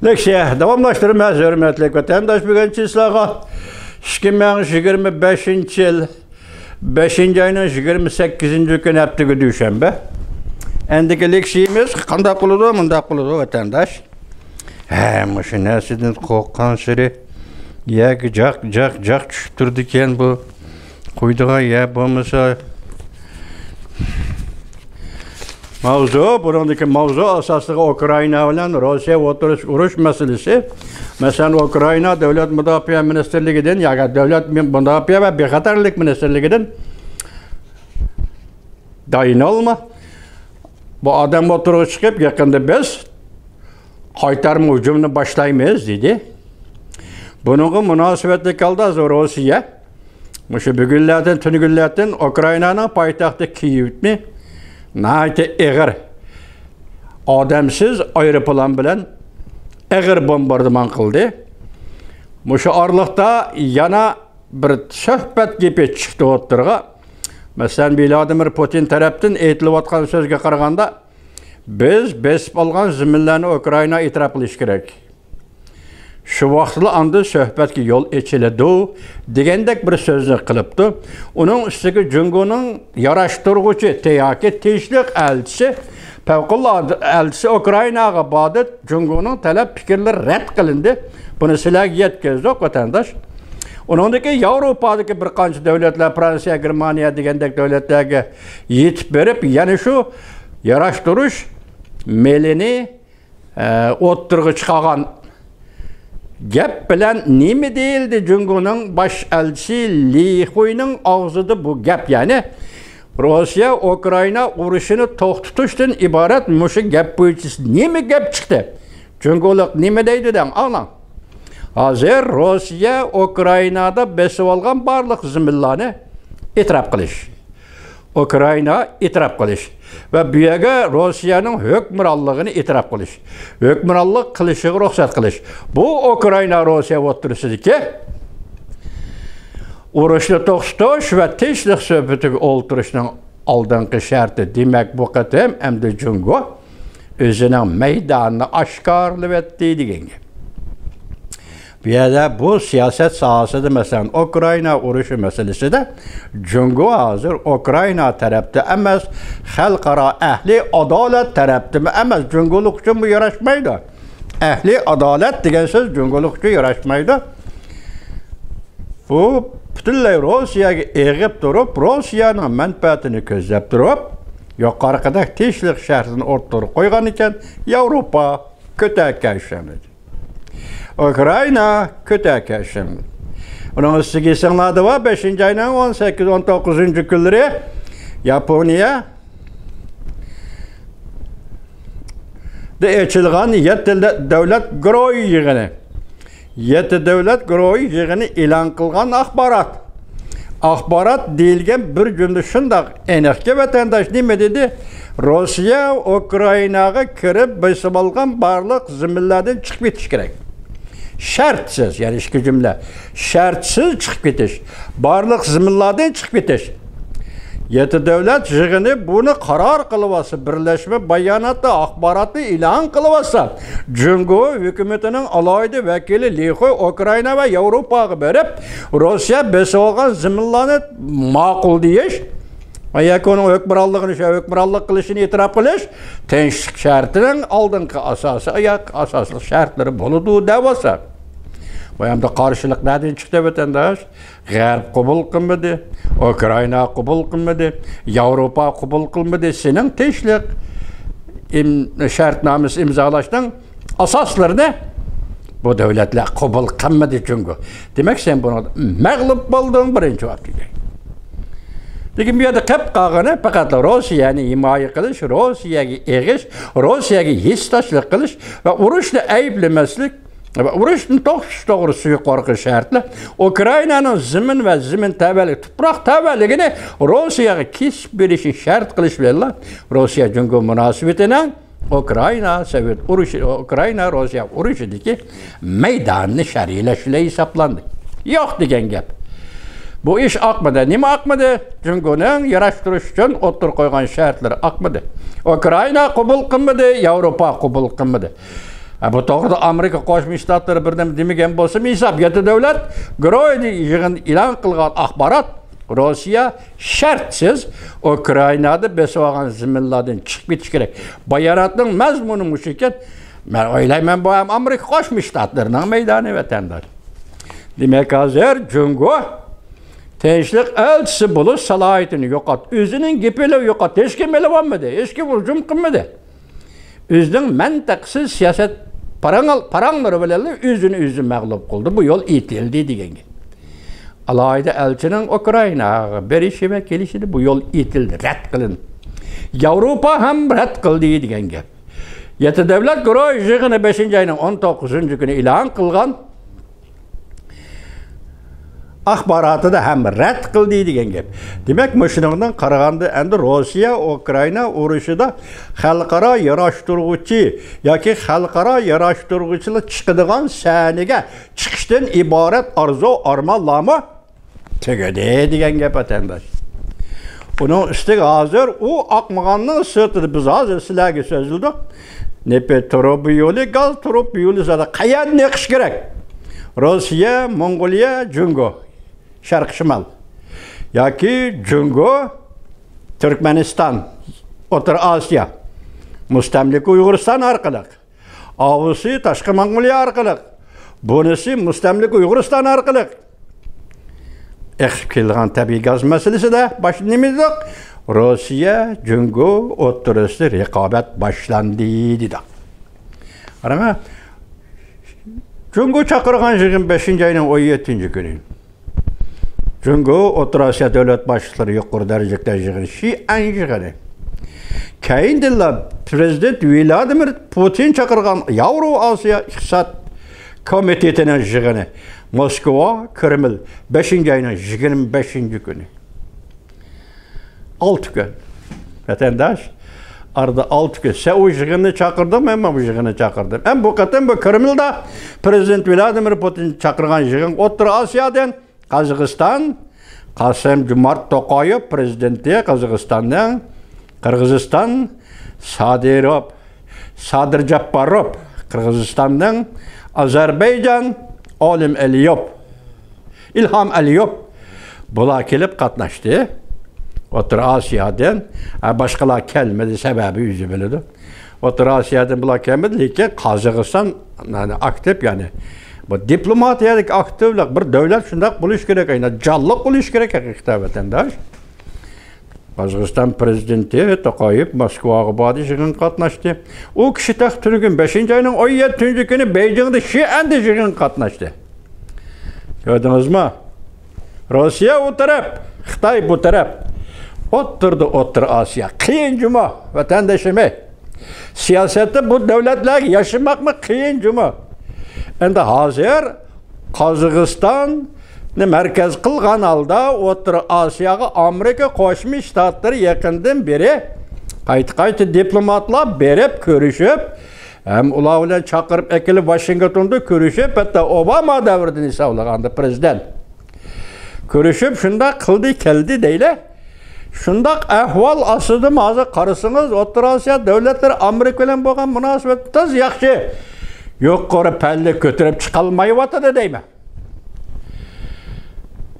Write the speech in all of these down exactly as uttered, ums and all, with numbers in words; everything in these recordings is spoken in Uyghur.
لېكسىيە داۋاملاشتۇرىمىز، ھۆرمەتلىك ۋەتەنداش. بۈگۈنكى سىلەرگە ئىككى مىڭ يىگىرمە بەشىنچى يىل بەشىنچى ئاينىڭ يىگىرمە سەككىزىنچى كۈنى، ھەپتىگە دۈشەنبە. ئەندىكى لېكسىيىمىز قانداق بولىدۇ، مۇنداق بولىدۇ، ۋەتەنداش. ھە، مۇشۇ نەرسىدىن قورققانسېرى يەرگە جاق، جاق، جاق چۈشۈپ تۇرىدىكەن بۇ. قويىدىغان يەر بولمىسا. ماۋزۇ، بۇنىڭدىكى ماۋزۇ ئاساسلىقى ئۇكرائىنا بىلەن روسىيە ئوتتۇرىسى ئۇرۇش مەسىلىسى. مەسىلەن، ئۇكرائىنا دۆلەت مۇداپىئە مىنىستىرلىكىدىن ياكى دۆلەت مۇداپىئە ۋە بىخەتەرلىك مىنىستىرلىكىدىن داينالما بۇ ئادەم ئوتتۇرىغا چىقىپ، يېقىندا بىز قايتارما ھۇجۇمنى باشلايمىز، دېدى. بۇنىڭغا مۇناسىۋەتلىك ھالدا روسىيە مۇشۇ بۈگۈنلەردىن، تۈنۈگۈنلەردىن ئۇكرائىنانىڭ پايتەختى كىيېۋنى ناھايىتى ئېغىر، ئادەمسىز ئايروپىلان بىلەن ئېغىر بومباردىمان قىلدى. مۇشۇ ئارىلىقتا يەنە بىر سۆھبەت گېپى چىقتى ئوتتۇرىغا. مەسىلەن، ۋلادىمىر پۇتىن تەرەپتىن ئېيتىلىۋاتقان سۆزگە قارىغاندا، بىز بېسىپ ئالغان زېمىنلارنى ئۇكرائىنا ئېتىراپ قىلىشى كېرەك. شۇ ۋاقىتلا ئاندىن سۆھبەتكە يول ئېچىلىدۇ، دېگەندەك بىر سۆزنى قىلىپتۇ. ئۇنىڭ ئۈستىگە جۇڭگونىڭ ياراشتۇرغۇچى ت-، ياكى تىنچلىق ئەلچىسى، پەۋقۇلئاددە ئەلچىسى ئۇكرائىناغا باردى، جۇڭگونىڭ تەلەپ پىكىرلىرى رەت قىلىندى. بۇنى سىلەرگە يەتكۈزدۇق، ۋەتەنداش. ئۇنىڭدىن كېيىن ياۋروپادىكى بىر قانچە دۆلەتلەر، فرانسىيە، گېرمانىيە دېگەندەك دۆلەتلەرگە يېتىپ بېرىپ، يەنە شۇ ياراشتۇرۇش مېلىنى ئە، ئوتتۇرىغا چىقارغان گەپ بىلەن نېمە دېيىلدى؟ جۇڭگونىڭ باش ئەلچىسى لى خۇينىڭ ئاغزىدا بۇ گەپ، يەنى روسىيە ئۇكرائىنا ئۇرۇشىنى توختىتىشتىن ئىبارەت مۇشۇ گەپ بويىچە نېمە گەپ چىقتى؟ جۇڭگولۇق نېمە دەيدۇ دەڭ، ئاڭلاڭ. ھازىر روسىيە ئۇكرائىنادا بېسىۋالغان بارلىق زېمىنلارنى ئېتىراپ قىلىش. ئۇكرائىنا ئېتىراپ قىلىش ۋە بۇ يەرگە روسىيەنىڭ ھۆكۈمرانلىقىنى ئېتىراپ قىلىش، ھۆكۈمرانلىق قىلىشىغا رۇخسەت قىلىش. بۇ ئۇكرائىنا، روسىيە ئوتتۇرىسىدىكى ئۇرۇشنى توختىتىش ۋە تىنچلىق سۆھبىتىگە ئولتۇرۇشنىڭ ئالدىنقى شەرتى. دېمەك، بۇ قېتىم ئەمدى جۇڭگو ئۆزىنىڭ مەيدانىنى ئاشكارىلىۋەتتى دېگەن گەپ. بۇ يەردە بۇ سىياسەت ساھەسىدە، مەسىلەن، ئۇكرائىنا ئۇرۇشى مەسىلىسىدە جۇڭگو ھازىر ئۇكرائىنا تەرەپتە ئەمەس، خەلقئارا ئەھلى ئادالەت تەرەپتىمۇ ئەمەس. جۇڭگولۇق ئۈچۈن بۇ ياراشمايدۇ. ئەھلى ئادالەت دېگەن سۆز جۇڭگولۇق ئۈچۈن ياراشمايدۇ. بۇ پۈتۈنلەي روسىيەگە ئېغىپ تۇرۇپ، روسىيەنىڭ مەنپەئەتىنى كۆزلەپ تۇرۇپ، يۇقىرىقىدەك تىنچلىق شەرتىنى ئوتتۇرىغا قويغان ئىكەن، ياۋروپا كۆتەككە ئىشەنمىدى. ئۇكرائىنا كۆتەكە ئىشەنمىدى. ئۇنىڭ ئۈستىگە ئېسىڭلاردا بار، بەشىنچى ئاينىڭ ئون سەككىز، ئون توققۇزىنچى كۈنلىرى ياپونىيەدە ئېچىلغان يەتتە دە-، دۆلەت گۇرۇھى يىغىنى. يەتتە دۆلەت گۇرۇھى يىغىنى ئېلان قىلغان ئاخبارات. ئاخبارات دېيىلگەن بىر جۈملە شۇنداق ئېنىقكى، ۋەتەنداش نېمە دېدى؟ روسىيە ئۇكرائىناغا كىرىپ بېسىۋالغان بارلىق زېمىنلاردىن چىقىپ كېتىش كېرەك. شەرتسىز، يەنى ئىككى جۈملە. شەرتسىز چىقىپ كېتىش. بارلىق زېمىنلاردىن چىقىپ كېتىش. يەتتە دۆلەت يىغىنى بۇنى قارار قىلىۋالسا، بىرلەشمە باياناتتا ئاخباراتنى ئېلان قىلىۋالسا، جۇڭگو ھۆكۈمىتىنىڭ ئالاھىدە ۋەكىلى لى خۇي ئۇكرائىنا ۋە ياۋروپاغا بېرىپ، روسىيە بېسىۋالغان زېمىنلارنى ماقۇل دېيىش، ياكى ئۇنىڭ ھۆكۈمرانلىقىنى، شۇ ھۆكۈمرانلىق قىلىشىنى ئېتىراپ قىلىش، تىنچلىق شەرتىنىڭ ئالدىنقى ئاساسىي، ئاساسلىق شەرتلىرى بولىدۇ دەۋالسا. بۇ يەردە قارشىلىق نەدىن چىقتى، ۋەتەنداش؟ غەرب قوبۇل قىلمىدى، ئۇكرائىنا قوبۇل قىلمىدى، ياۋروپا قوبۇل قىلمىدى. سېنىڭ تىنچلىق ئىم-، شەرتنامىسى ئىمزالاشنىڭ ئاساسلىرىنى بۇ دۆلەتلەر قوبۇل قىلمىدى جۇڭگو. دېمەك، سەن بۇنىڭدا مەغلۇپ بولدۇڭ، بىرىنچى بولۇپ كېتەي. لېكىن بۇ يەردە قېلىپ قالغىنى پەقەتلا روسىيەنى ھىمايە قىلىش، روسىيەگە ئېغىش، روسىيەگە ھېسداشلىق قىلىش ۋە ئۇرۇشنى ئەيىبلىمەسلىك ۋە ئۇرۇشنى توختىتىش توغرىسىدا يۇقىرىقى شەرتلەر. ئۇكرائىنانىڭ زېمىن ۋە زېمىن تەۋەلىك، تۇپراق تەۋەلىكىنى روسىيەگە كېسىپ بېرىشنى شەرت قىلىش بىلەنلا روسىيە جۇڭگو مۇناسىۋىتىنىڭ ئۇكرائىنا سوۋېت ئۇرۇشى، ئۇكرائىنا روسىيە ئۇرۇشىدىكى مەيدانىنى شەرھلەش بىلەن ھېسابلاندى. يوق دېگەن گەپ. بۇ ئىش ئاقمىدى. نېمە ئاقمىدى؟ جۇڭگونىڭ ياراشتۇرۇش ئۈچۈن ئوتتۇرىغا قويغان شەرتلىرى ئاقمىدى. ئۇكرائىنا قوبۇل قىلمىدى، ياۋروپا قوبۇل قىلمىدى. ھە، بۇ توغرىدا ئامېرىكا قوشما شتاتلىرى بىردەم دېمىگەن بولسىمۇ ھېساب، يەتتە دۆلەت گۇرۇھى يىغىن ئېلان قىلغان ئاخبارات، روسىيە شەرتسىز ئۇكرائىنادا بېسىۋالغان زېمىنلاردىن چىقىپ كېتىش كېرەك. باياناتنىڭ مەزمۇنى مۇشۇ ئىكەن. مەن ئويلايمەن، بۇ ھەم ئامېرىكا قوشما شتاتلىرىنىڭ مەيدانى، ۋەتەنداش. دېمەك، ھازىر جۇڭگو تىنچلىق ئەلچىسى بولۇش سالاھىيىتىنى يوقات، ئۆزىنىڭ گېپىنى يوقات، ھېچكىم ئېلىۋالمىدى، ھېچكىم ھۇجۇم قىلمىدى. ئۆزىنىڭ مەنتىقسىز سىياسەت پاراڭ-، پاراڭلىرى بىلەن ئۆزىنى ئۆزى مەغلۇپ قىلدى. بۇ يول ئېتىلدى دېگەن گەپ. ئالاھىدە ئەلچىنىڭ ئۇكرائىناغا بېرىشى ۋە كېلىشىدە بۇ يول ئېتىلدى، رەت قىلىندى. ياۋروپا ھەم رەت قىلدى دېگەن گەپ. يەتتە دۆلەت گۇرۇھى يىغىنى بەشىنچى ئاينىڭ ئون توققۇزىنچى كۈنى ئېلان قىلغان ئاخباراتىدا ھەم رەت قىلدى دېگەن گەپ. دېمەك، مۇشۇنىڭدىن قارىغاندا، ئەمدى روسىيە ئۇكرائىنا ئۇرۇشىدا خەلقئارا ياراشتۇرغۇچى ياكى خەلقئارا ياراشتۇرغۇچىلار چىقىدىغان سەھنىگە چىقىشتىن ئىبارەت ئارزۇ ئارمانلارمۇ تۈگىدى دېگەن گەپ، ۋەتەنداش. ئۇنىڭ ئۈستىگە ھازىر ئۇ ئاقمىغاننىڭ سىرتىدا بىز ھازىر سىلەرگە سۆزلىدۇق. نېفىت تۇرۇبا يولى، گاز تۇرۇبا يولى زادى قەيەردىن ئېقىش كېرەك؟ روسىيە، موڭغۇلىيە، جۇڭگو، شەرقىي شىمال. ياكى جۇڭگو، تۈركمەنىستان، ئوتتۇرا ئاسىيا، مۇستەملىكە ئۇيغۇرىستان ئارقىلىق. ئاۋۇسى تاشقى موڭغۇلىيە ئارقىلىق، بۇنىسى مۇستەملىكە ئۇيغۇرىستان ئارقىلىق. ئېقىپ كېلىدىغان تەبىئىي گاز مەسىلىسىدە باشتا نېمە دېدۇق؟ روسىيە، جۇڭگو ئوتتۇرىسىدا رىقابەت باشلاندى دېدۇق. قاراڭا، جۇڭگو چاقىرغان يىغىن بەشىنچى ئاينىڭ ئون يەتتىنچى كۈنى. جۇڭگو ئوتتۇرا ئاسىيا دۆلەت باشلىقلىرى يۇقىرى دەرىجىلىك يىغىنى، شىئەن يىغىنى. كەينىدىنلا پىرېزىدېنت ۋلادىمىر پۇتىن چاقىرغان ياۋرو ئاسىيا ئىقتىساد كومىتېتىنىڭ يىغىنى. موسكۋا، كرېمىل، بەشىنچى ئاينىڭ يىگىرمە بەشىنچى كۈنى. ئالتە كۈن. ۋەتەنداش، ئارىدا ئالتە كۈن. سەن ئۇ يىغىننى چاقىردىڭمۇ، مەن بۇ يىغىننى چاقىردىم. ئەمما بۇ قېتىم بۇ كرېمىلدا پىرېزىدېنت ۋلادىمىر پۇتىن چاقىرغان يىغىن ئوتتۇرا ئاسىيادىن قازاقىستان، قاسىم جۇمارت توقايېۋ پىرېزىدېنتى قازاقىستاننىڭ، قىرغىزىستان، سادىروف، سادىر جاپپاروف، قىرغىزىستاننىڭ، ئازەربەيجان، ئولىم ئەلىيېۋ، ئىلھام ئەلىيېۋ، بۇلار كېلىپ قاتناشتى. ئوتتۇرا ئاسىيادىن، ھە، باشقىلار كەلمىدى، سەۋەبى ئۆزى بىلىدۇ. ئوتتۇرا ئاسىيادىن بۇلار كەلمىدى، لېكىن قازاقىستان، يەنى ئاكتىپ، يەنى بۇ دىپلوماتىيەدىكى ئاكتىپلىق، بىر دۆلەت شۇنداق بولۇش كېرەك، ئەينى جانلىق بولۇش كېرەك ھەقىقەتەن، ۋەتەنداش. قازاقىستان پىرېزىدېنتى توقايېۋ موسكۋاغا باردى، يىغىنغا قاتناشتى. ئۇ كىشى تېخى تۈنۈگۈن بەشىنچى ئاينىڭ ئون يەتتىنچى كۈنى بېيجىڭدا شىئەندە يىغىنغا قاتناشتى. كۆردىڭىزمۇ؟ روسىيە ئۇ تەرەپ، خىتاي بۇ تەرەپ. ئوتتۇرىدا ئوتتۇرا ئاسىيا. قىيىن جۇمۇ، ۋەتەندىشىم. سىياسەتتە بۇ دۆلەتلەرگە ياشىماقمۇ قىيىن جۇمۇ. ئەمدى ھازىر قازاقىستاننى مەركەز قىلغان ھالدا ئوتتۇرا ئاسىياغا ئامېرىكا قوشما شتاتلىرى يېقىندىن بېرى قايتا-قايتا دىپلوماتلار بېرىپ كۆرۈشۈپ، ھەم ئۇلار بىلەن چاقىرىپ ئەكېلىپ، ۋاشىنگتوندا كۆرۈشۈپ، ھەتتا ئوباما دەۋرىدىن ھېسابلىغاندا پىرېزىدېنت كۆرۈشۈپ، شۇنداق قىلدى، كەلدى دەيلى. شۇنداق ئەھۋال ئاستىدىمۇ ھازىر قارىسىڭىز، ئوتتۇرا ئاسىيا دۆلەتلىرى ئامېرىكا بىلەن بولغان مۇناسىۋەتنى تازا ياخشى يۇقىرى پەللىگە كۆتۈرۈپ چىقالمايۋاتىدۇ دەيمەن.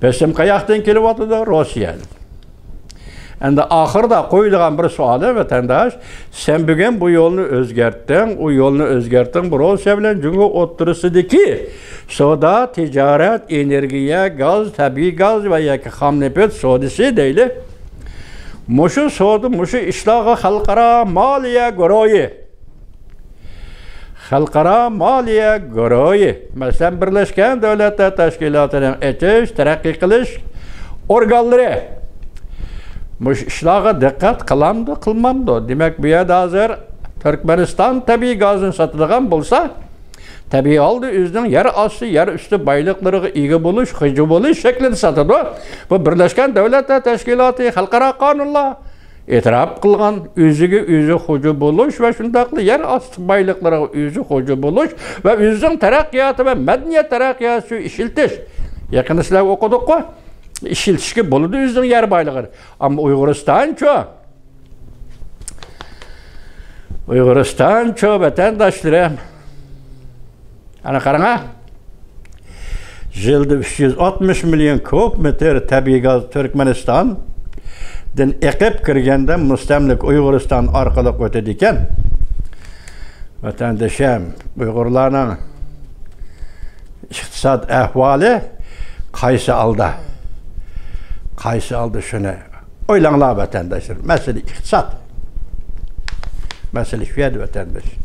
بېسىم قاياقتىن كېلىۋاتىدۇ؟ روسىيەدىن. ئەمدى ئاخىرىدا قويىدىغان بىر سوئالى، ۋەتەنداش، سەن بۈگۈن بۇ يولنى ئۆزگەرتتىڭ، ئۇ يولنى ئۆزگەرتتىڭ، بۇ روسىيە بىلەن جۇڭگو ئوتتۇرىسىدىكى سودا، تىجارەت، ئېنېرگىيە، گاز، تەبىئىي گاز ۋە ياكى خام نېفىت سودىسى دەيلى. مۇشۇ سودا، مۇشۇ ئىشلارغا خەلقئارا مالىيە گۇرۇھى، خەلقئارا مالىيە گۇرۇھى، مەسىلەن، بىرلەشكەن دۆلەتلەر تەشكىلاتىنىڭ ئېچىش، تەرەققىي قىلىش ئورگانلىرى مۇشۇ ئىشلارغا دىققەت قىلامدۇ، قىلمامدۇ؟ دېمەك، بۇ يەردە ھازىر تۈركمەنىستان تەبىئىي گازىنى ساتىدىغان بولسا، تەبىئىي ھالدا ئۆزىنىڭ يەر ئاستى، يەر ئۈستى بايلىقلىرىغا ئىگە بولۇش، خوجا بولۇش شەكلىدە ساتىدۇ. بۇ بىرلەشكەن دۆلەتلەر تەشكىلاتى، خەلقئارا قانۇنلار ئېتىراپ قىلغان ئۆزىگە ئۆزى خوجا بولۇش ۋە شۇنداقلا يەر ئاستى بايلىقلىرىغا ئۆزى خوجا بولۇش ۋە ئۆزىنىڭ تەرەققىياتى ۋە مەدەنىيەت تەرەققىياتى ئۈچۈن ئىشلىتىش. يېقىندا سىلەرگە ئوقۇدۇققۇ، ئىشلىتىشكە بولىدۇ ئۆزىنىڭ يەر بايلىقىنى. ئەمما ئۇيغۇرىستانچۇ؟ ئۇيغۇرىستانچۇ، ۋەتەنداشلىرىم؟ ئانا قاراڭا، يىلدا ئۈچ يۈز ئاتمىش مىليون كۇب مېتىر تەبىئىي گاز تۈركمەنىستاندىن ئېقىپ كىرگەندە، مۇستەملىكە ئۇيغۇرىستان ئارقىلىق ئۆتىدىكەن. ۋەتەندىشىم، ئۇيغۇرلارنىڭ ئىقتىساد ئەھۋالى قايسى ھالدا؟ قايسى ھالدا، شۇنى ئويلاڭلار، ۋەتەنداشلار. مەسىلە ئىقتىساد. مەسىلە شۇ يەردە، ۋەتەنداش.